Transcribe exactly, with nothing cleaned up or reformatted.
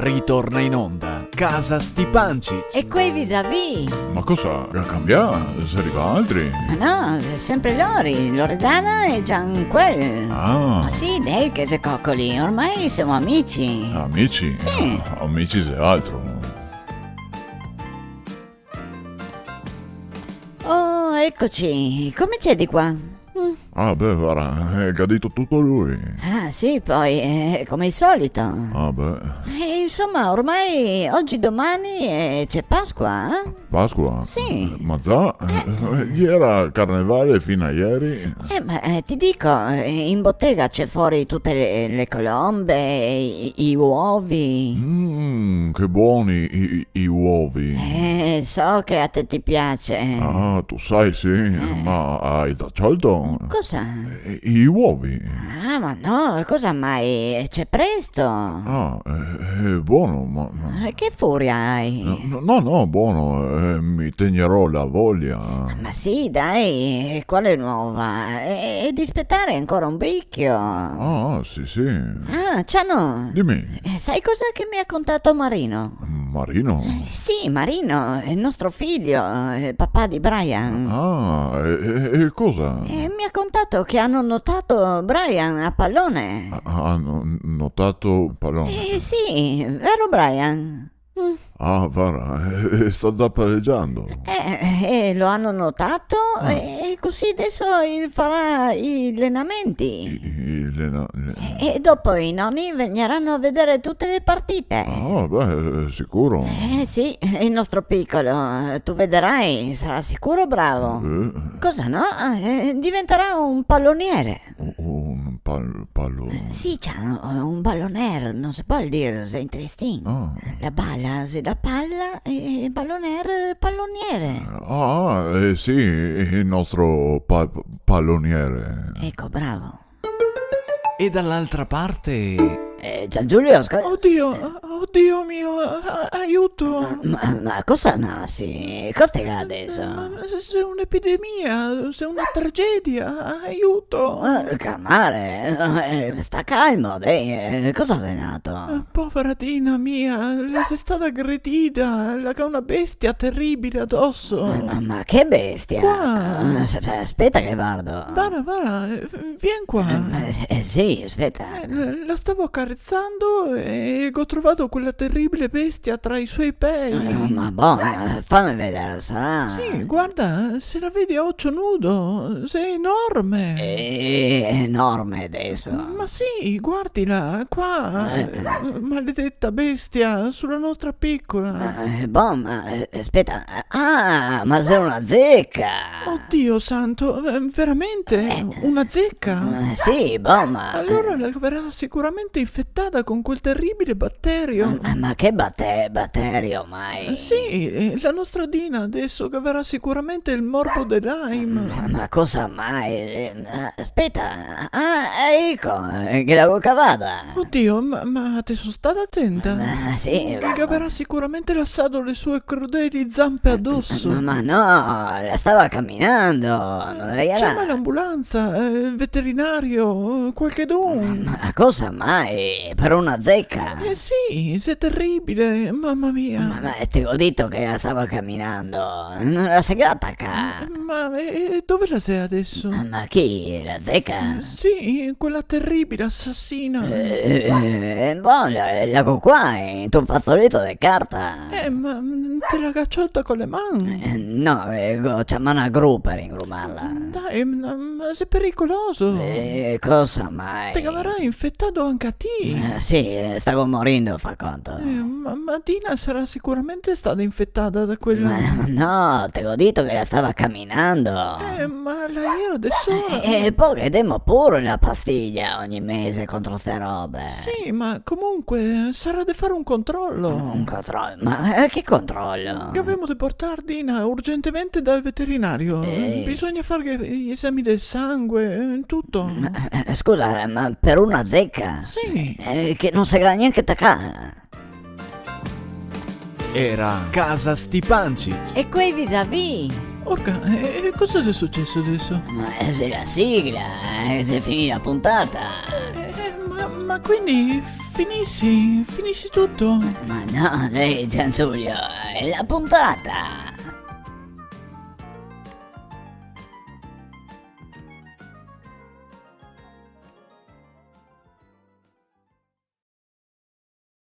Ritorna in onda Casa Stipancich. E quei visavì? Ma cosa? Ga cambià? Xe rivà altri? Ma no, xe sempre lori, Loredana e Gian quel. Ah. Ma sì, dai, che xe cocoli, ormai semo amici. Amici? Sì. Ah, amici xe altro. Oh, ecoci. Come xe de qua? Mm. Ah, beh, varda, eh, el ga dito tuto lu. Ah, sì, po, eh, come al solito. Ah, beh. Eh, insoma, ormai ogi, domani, eh, xe Pasqua, eh? Pasqua? Sì. Ma za? Eh. Eh, iera carneval fin a ieri. Eh, ma, eh, te digo, eh, in botega xe fora tute le, le colombe, i, i ovi. Mm, che boni i, i, i ovi. Eh, so che a te te piaxe. Ah, te sa, sì, eh, ma te ga ciolto? Cosa? Eh, i ovi. Ah, ma no, cosa mai? Xe presto. Ah, eh, eh, bon, ma, ma... Eh, che furia te ga? No, no, no, bon, eh, me tegnerò la volia. Ma sì, dai, quale nova? E, e de spetar ancora un bicio? Ah, sì, sì. Ah, Ciano. Dime. Eh, sa cosa che me ga contà Marino? Marino? Eh, sì, Marino, el nostro figlio, eh, el papà de Brian. Ah, e, e, e cosa? Eh, me ga contà che ga notà Brian a palone. Ah, ga no-, notà palone? Eh, sì, vero, Brian? Mm. Ah, varda, eh, el sta za palegiando. Eh, eh, lo ga notà, ah, e, e cusì deso el farà i alenamenti. I, i alena-, le- E, e dopo i noni vegnerà a vedar tute le partite. Ah, beh, sicuro. Eh, sì, el nostro picolo, te vedarà, sarà sicuro bravo. Eh. Cosa no? Eh, diventarà un paloniere. U-, un pal-, palo- Eh, sì, Ciano, un baloner, no se pol dir, xe in triestin. Ah. La bala xe la pala e, e baloner, paloniere. Ah, eh, sì, el nostro pa-, paloniere. Eco, bravo. E dall'altra parte? Eh, Giangiulio, scu-, Odio, odio mio, a-, aiuto. Ma, ma, ma cosa nasi? Cosa te ga deso? Ma xe, xe un'epidemia, xe una tragedia, aiuto. Eh, calmare, eh, sta calmo, dai, eh, cosa xe nato? Eh, povera Dina mia, la xe stata agredida, la ga una bestia terribile adoso. Ma, ma, ma che bestia? Qua. Eh, as-, aspeta che vardo. Varda, varda, eh, vien qua. Eh, eh, sì, aspeta. Eh, l-, la stavo acarezando e go trovà quela terribile bestia tra i so pei. Eh, ma bon, eh, fame vedar, sarà. Sì, guarda, se la vedi a ocio nudo, xe enorme. Eh, enorme deso. Ma sì, guardila, qua. Eh. Eh, maledeta bestia, sula nostra picola. Eh, bon, ma, eh, aspeta. Ah, ma xe una zeca! Odio santo, eh, veramente? Eh. Una zeca? Eh, sì, bon, ma... Alora la gavarà sicuramente infetada con quel terribile baterio. Ma, ma che bate-, baterio mai? Eh, sì, eh, la nostra Dina deso gavarà sicuramente el morbo de Lyme. Ma, ma cosa mai? Eh, aspeta, ah, eco, eh, che la go cavada. Odio, ma, ma te son stada atenta? Ma sì, che ma gavarà sicuramente lasà le so crudeli zanpe adoso. Ma, ma no, la stava caminando, no la iera... Ciama l'ambulanza, eh, el veterinario, qualchedun. Ma, ma cosa mai? Par una zeca? Eh sì, xe terribile, mama mia. Ma, ma te go dito che la stava caminando, no la se ga tacà. Ma, eh, dove la xe adeso? Ma, ma chi? La zeca? Eh, sì, quela terribile asasina. Eh, eh, eh, bon, la, la go qua, eh, int'un fazoleto de carta. Eh, ma, mm, te la ga ciolta co le man? Eh, no, eh, go ciamà na gru par ingrumarla. Dai, ma, ma xe pericoloso. Eh, cosa mai? Te gavarà infetà anca ti. Eh, sì, eh, stavo morindo, fa conto. Eh, ma, ma Dina sarà sicuramente stata infetada da quela... Ma no, te go dito che la stava caminando. Eh, ma la iera de sola. Eh, e po' ghe demo pure na pastiglia ogni mese contro ste robe. Sì, ma comunque sarà de far un controlo. Un controlo? Ma, eh, che controlo? Che gavemo de portar Dina urgentemente dal veterinario. Eh. Bisogna farghe i esami del sangue, eh, tuto. Ma, eh, scusa, ma par una zeca? Sì. Eh, che no se ga gnanca tacà. Iera Casa Stipancich. E quei visavì? Orca, e, e cosa xe suceso deso? Ma, eh, xe la sigla, eh, xe finì la puntata. Eh, ma Ma quindi finisi, finisi tuto? Ma no, dai, Giangiulio, xe la puntata.